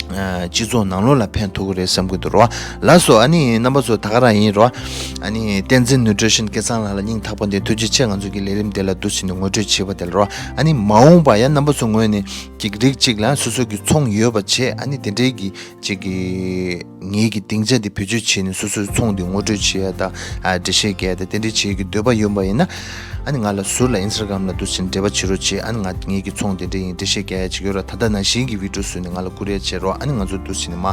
སྤྱི་ཚོགས་ནང་ལོགས་ལ་ཕན་ཐོགས་ཀྱི་རེད་བསམ་གྱི་འདུག་རོ། ལགས་སོ། ཨ་ནི་རྣམ་པ་ཚོ་ད་ག་རང་ཡིན་རོ། ཨ་ནི་བསྟན་འཛིན་ནུ་ཊི་རི་ཤན་སྐལ་བཟང་ལགས་ལ་སྙིང་ཐག་པ་ནས་ཐུགས་རྗེ་ཆེ། ང་ཚོ་གི་ལས་རིམ་དེ་ལ་འདུག་ཟིན་ནས་ངོ་སྤྲོད་བྱས་པ་དེ་ལ་རོ། ཨ་ནི་མ་འོངས་པ་ཡང་རྣམ་པ་ཚོ་ངོས་ནས་ཅིག་རིགས་གཅིག་ལ་སོ་སོ་གི་ཚོང་ཡོད་པ་བྱས་ཨ་ནི་དེ་འདྲའི་གི་ཅིག་གི་ངེད་ཀྱི་སྡིངས་ཆ་དེ་བེད་སྤྱོད་བྱས་ནས་སོ་སོའི་ཚོང་དེ་ངོ་སྤྲོད་བྱེད་ཡ་དང་ཨ་འགྲེལ་བཤད་རྒྱག་ཡ་དང་དེ་འདྲའི་བྱེད་ཀྱི་འདོད་པ་ཡོད་པ་ཡིན་ན་ཨ་ནི་ང་ལ་ཟུར་ལ་ཨིན་སི་ཊ་གྷ་རམ་ལ་འདུག་ཟིན་འབྲེལ་བ་བྱེད་རོགས་བྱེད། ཨ་ནི་ང་ངེད་ཀྱི་ཚོང་དེ་འདྲ་ཡིན་འགྲེལ་བཤད་རྒྱག་ཡ་ཅིག་ཡོད་ར། ད་ལྟ་ནང་བཞིན་གྱི་བི་ཌི་ཡོ་བཟོས་ནས་ང་ལ་བསྐུར་ཡ་བྱེད་རོགས། ཨ་ནི་ང་ཚོ་འདུག་ཟིན་ནས་མ་ཨ་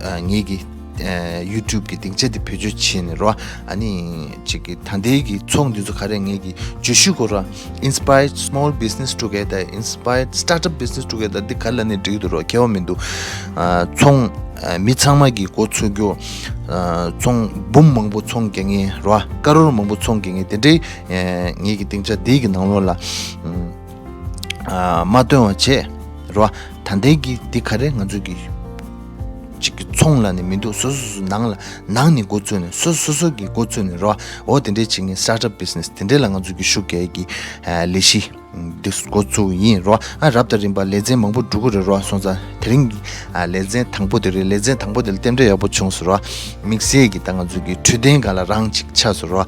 ཨ་ངེད་ཀྱི་ཨ་ཡུ་ཊུབ་ཀྱི་སྡིངས་ཆ་དེ་བེད་སྤྱོད་བྱས་ནས་རོ། ཨ་ནི་ཅིག་གི་ད་ལྟའི་གི་ཚོང་འདི་ཚོ་ག་རེ་ངེད་ཀྱི་བརྗོད་གཞི་སྐོར་ར། Inspire small business together, inspire startup business together འདི་ག་ལ་ནས་འགྲིག་འདུག་རོ། ཁྱད་པར་མི་འདུག་ཨ་ཚོང་ཨ་མི་ཚང་མ་གི་འགོ་ཚུགས་རྒྱུ། ཨ་ཚོང་འབུམ་མང་པོ་ཚོང་རྒྱག་མཁན་རོ། ཀ་རོར་མང་པོ་ཚོང་རྒྱག་མཁན་དེ་འདྲའི་ཨ་ངེད་ཀྱི་སྡིངས་ཆ་འདི་གི་ནང་ལོགས་ལ་ཨ་མ་སྟོན་པ་བྱས་རོ། ད་ལྟའི་གི་འདི་ག་རེ་ང་ཚོ་གི་གཅིག་གི་ཚོང་ལ་ནི་མི་འདུག་སོ་སོ་སོ་ནང་ལ་ནང་ནས་འགོ་བཙུགས་ནས་སོ་སོ་སོ་གི་འགོ་བཙུགས་ནས་རོ། འོ་དེ་འདྲའི་བྱེད་མཁན་startup business དེ་འདྲའི་ལ་ང་ཚོ་གི་ཤུགས་རྒྱག་གི་ཨ་ལས་གཞི་འདི་འགོ་བཙུགས་ཡིན་རོ། ཨ་རབ་དང་རིམ་པ་ལེ་ཚན་མང་པོ་འགྲོ་གི་རེད་རོ། སོང་ཙང་དེ་རིང་གི་ཨ་ལེ་ཚན་དང་པོ་དེ་རེད། ལེ་ཚན་དང་པོ་དེ་ལ་རྟེན་འབྲེལ་ཡག་པོ་བྱུང་སོང་རོ། དམིགས་བསལ་གྱི་ད་ང་ཚོ་གི་འཕྲོད་བསྟེན་སྒང་ལ་རང་ཅིག་ཆགས་སོང་རོ།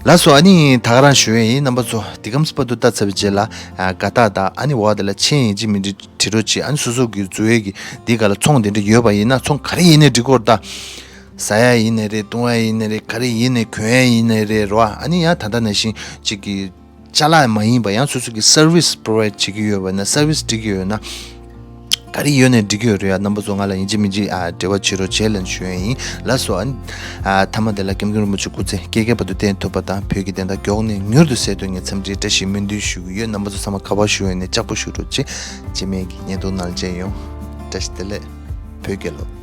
ལགས་སོ། ཨ་ནི་ད་ག་རང་ཞུ་ཡས་ཡིན། རྣམ་པ་ཚོ་འདི་གམ་སི་པ་དུ་ལྟ་ཚར་བའི་རྗེས་ལ་ཨ་དགའ་རྟགས་དང་ཨ་ནི་འོག་དེ་ལ་མཆན་ཡིན་གཅིག་མིན་གཅིག་བྲིས་རོགས་གྱིས། ཨ་ནི་སོ་སོ་གི་འཛུལ་ཡས་ཀྱི་འདི་ག་ལ་ཚོང་དེ་འདྲ་ཡོད་པ་ཡིན་ན་ཚོང་ག་རེ་ཡིན་ནའི་འགྲིག་གོ་ད། ཟ་ཡ་ཡིན་ནའི་རེད། བཏུང་ཡ་ཡིན་ནའི་རེད། ག་རེ་ཡིན་ནའི་གོན་ཡ་ཡིན་ནའི་རེད་རོ། ཨ་ནི་ཡང་ད་ལྟ་ནང་བཞིན་གཅིག་གི་ཅ་ལག་མ་ཡིན་པ་ཡང་སོ་སོ་གི་སར་བིས་པོ་རོ་བའི་ཌི་བྱེད་ཀྱི་ཡོད་པ་ན་སར་བིས་སྒྲིག་གི་ཡོད་ན་ག་རེ་ཡོད་ནའི་འགྲིག་གི་ཡོད་རེད། ཡ་རྣམ་པ་ཚོ་ང་ལ་ཡིན་གཅིག་མིན་གཅིག་ཨ་འབྲེལ་བ་བྱེད་རོགས་བྱེད་ལབ་ཞུ་ཡ་ཡིན། ལགས་སོ། ཨ་ནི་ཨ་མཐའ་མ་དེ་ལ་ཀེམ་ཀེམ་རིན་པོ་ཆེ་སྐུ་ཚེ་བསྐལ་བརྒྱའི་བར་དུ་བརྟན་ཐུབ་པ་དང་བོད་ཀྱི་བདེན་མཐའ་མགྱོགས་ནས་མྱུར་དུ་གསལ་ཐུབ་ངས་འཚམས་འདྲིའི་བཀྲ་ཤིས་སྨོན་འདུན་ཞུ་གི་ཡོད། རྣམ་པ་ཚོ་ཚང་མ་ཁ་པར་ཞུ་ཡོད་ནས་ལྕགས་པོ་ཞུ་རོགས་བྱེད། རྗེས་མའི་གི་བརྙན་ཐུང་ནང་མཇལ་ཡོང་། བཀྲ་ཤིས་བདེ་ལེགས། བོད་རྒྱལ་ལོ།